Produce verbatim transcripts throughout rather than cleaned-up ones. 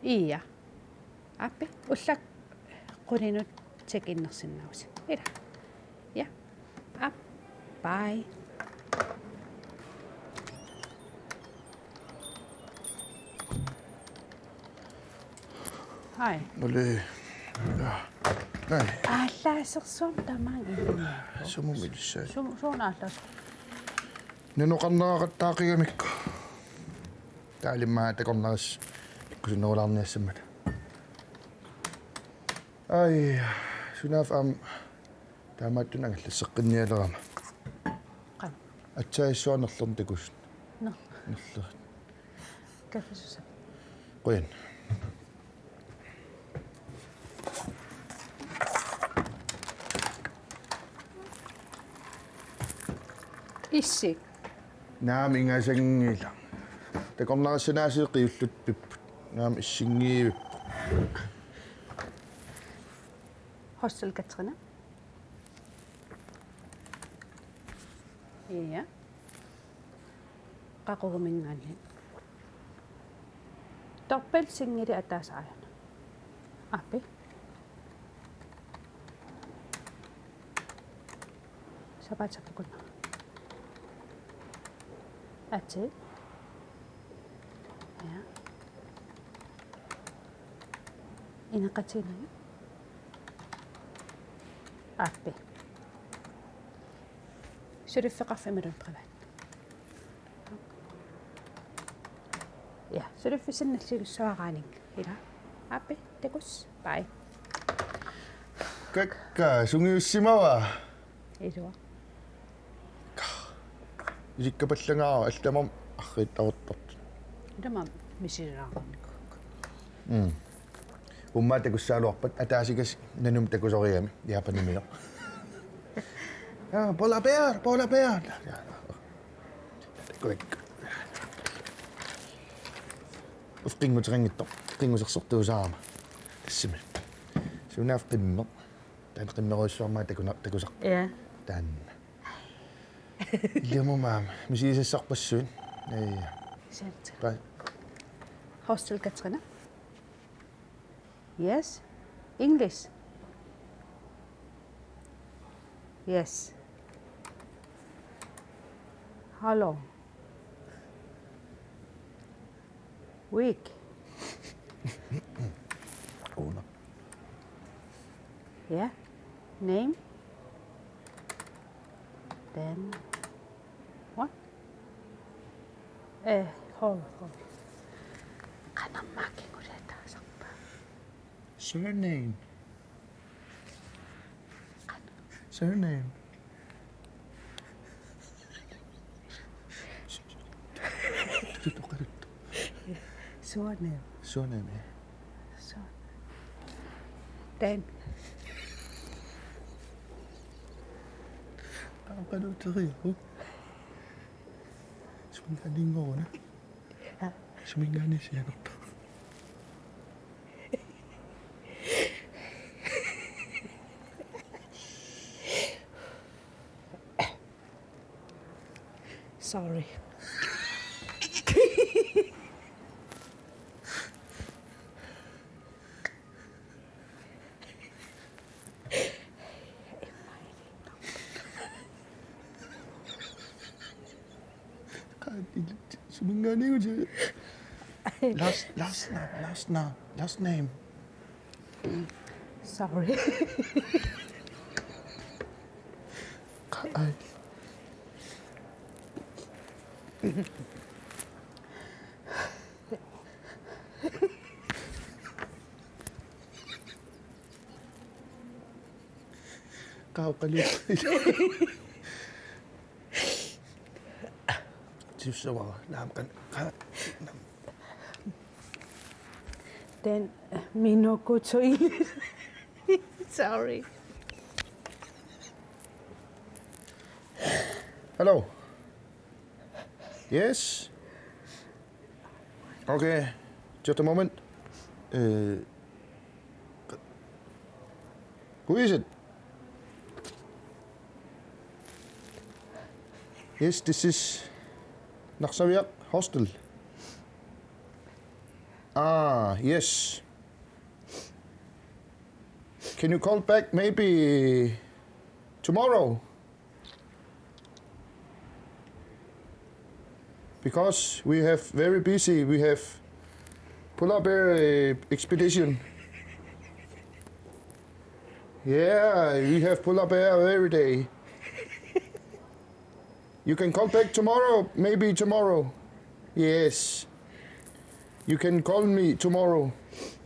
Ia. Aappi, ullaakkut qulinut checkinnersinnaavusi. Ila. Ja. Aap. Bye. Hej. Ole. Ja. Nej. Aallaasersuarmik tamaanga ilinniarpoq. Sumut ilissaat. Sum-, suuna aallaas. Nanoqarneraqattaaqigamikku. Taalimmaa takornarissat pikkusunnerulaarniassammata. Ai, sunaaffa aamma taamaattunik angallasseqqinnialerama. Qanoq? Aatsaat issuanerlorn takus. Nå. Nerlerit. Kaffisusa. Qujan. Issi. Naamik ingasanngilaq. Takornarissat aasiit qiullutit pipput. Naamik issinngivipput. Hostel Katrine. Ja. Qaquguminngaanniit. Dobbelt singeli ataaseq aajuna. Aappi. Sapaatip-akunnera. Atsiit. Ja. Ineqatigiinnagu. Aappi. Suliffeqarfik imaluunniit privat. Ja, suliffissinnaallugit suaaraanik. Ila. Aappi, takuss. Bye. Kakka, sungiussimava? Ilua. Ilikkapallagaara allamam arriit taartortut. Ilumut misililaarnikuuvoq. Mm. Umma takussagaluarpat ataasiakasik nanumik takusorigami Japanimilu. Ah, polar bear, polar bear. Takuik. Uf, qinnguteqanngitsoq. Qinngusersortuusaarama. Tassami. Sunaaffa qimmeq. Taanna qimmerujussuarmik takuna-, takusaq. Ja. Taanna. Ilumut aamma misigisassarpassuit. Ee. Sandt. Bye. Hostel Katrine. Yes. English. Yes. How long? Week. Una. Yeah. Name. Then what? Eh, hold, hold. Qanamma kingulataasarpa. Surname. Surname. Surname. Surname, yeah. Surname. Then. Qaluteriu. Suminngaanniit sianerpa. Sorry. Suminngaanniit. Last, last name, last name, last name. Sorry. Ai. Qauqaliup. Tissavara naam kan ka. Then, uh, Minokutsu. Sorry. Hello. Yes. Okay, just a moment. Uh, who is it? Yes, this is Narsarsuaq Hostel. Ah, yes. Can you call back maybe tomorrow? Because we have very busy, we have polar bear uh, expedition. Yeah, we have polar bear every day. You can call back tomorrow, maybe tomorrow. Yes. You can call me tomorrow.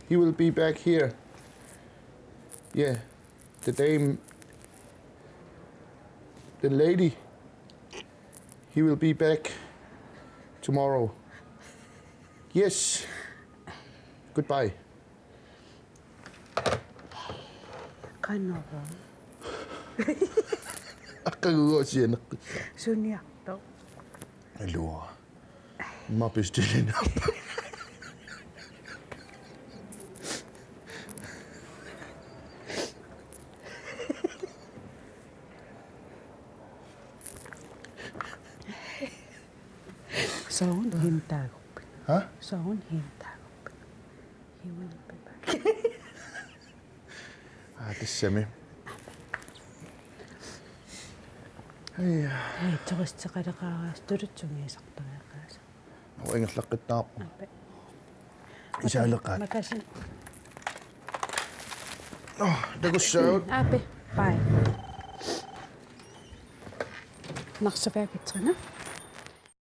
He will be back here. Yeah. The dame, the lady, he will be back tomorrow. Yes. Goodbye. Qanoq? Aqaguusianeqqissaa. Suniartoq. Aluu. Immaqa pistilinaarpa? Soorlu hintaaguppit? Ha? Soorlu hintaaguppit? He will be back. Aa, tassami. Ai. Ai, turisteqaleqaaraasa, tuluttut sungiusartariaqaasa. Ingerlaqqittaarpoq. Aappi. Isaaleqaat. Makasin. Nå, takussaagut. Aappi. Bye. Narsukaakitsuna.